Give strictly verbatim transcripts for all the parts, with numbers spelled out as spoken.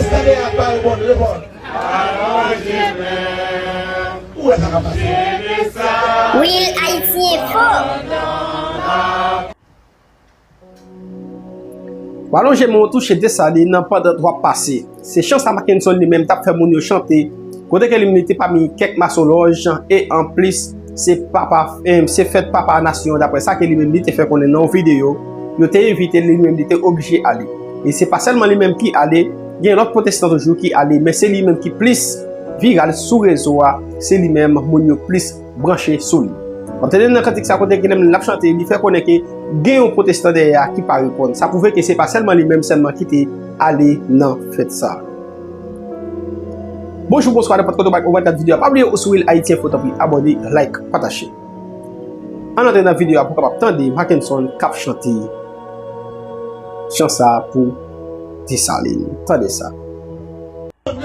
Tande a bay bon reponn. Ou wè sa k ap pase. Real Haiti Info. W alonje men w touche Desalin pandan w ap pase. Se chan sa Mackenson li menm t ap fè moun yo chante, kote ke li menm li te pami kèk masolòj, e anplis, se papa, em, se fèt papa nasyon, daprè sa ke li menm li te fè konnen nan yon videyo, yo te envite l, li menm li te oblije ale. E se pa sèlman li menm ki ale, gen lòt pwotestan toujou ki ale, men se li menm ki plis viral sou rezo a, se li menm moun yo plis branche sou li. W ap tande nan kantik sa kote Gilem l ap chante, li fè konnen ke gen yon pwotestan dèyè a ki pa reponn. Sa pwouve ke se pa sèlman li menm sèlman ki te ale nan fèt sa. Bonjou, bonswa, nenpòt kote w pa, ou pa gad videyo a. Pa bliye ou sou Real Haiti Info, tanpri abòne, like, pataje. Ann antre nan videyo a pou w kapab tande Mackenson k ap chante chan sa pou Desalin. Tande sa. Yon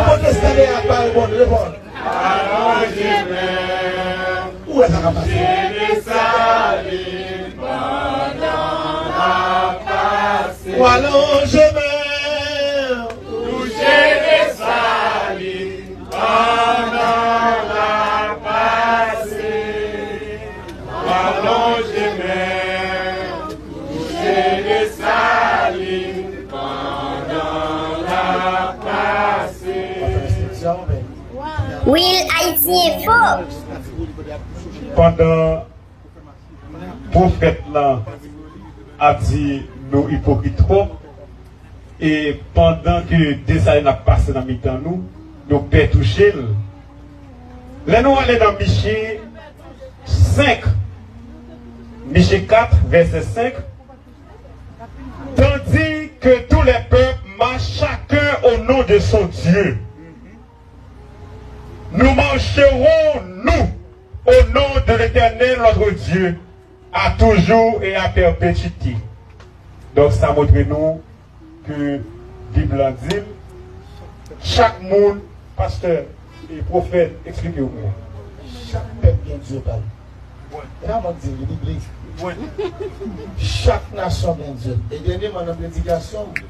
pwotestan dèyè a bay bon reponn. Ou wè sa k ap pase. Ou alonje men. Real Haiti Info. Pandan pwofèt lan ap di nou ipokrit twòp, e pandan ke Desalin ap pase nan mitan nou, nou pè touche l. Lè nou ale nan Miche senk, Miche kat, vèsè senk, tandis que tous les peuples marchent chacun au nom de son Dieu, nous marcherons, nous, au nom de l'Éternel notre Dieu, à toujours et à perpétuité. Donk, sa montre nou ke Bib la di l, chak moun, pastè e pwofèt, eksplike yo pou mwen. Chak pèp gen Dye pa l. E pa mwen k di l, Bib la di. Chak nasyon gen Dye l. E dènyèman, nan predikasyon m,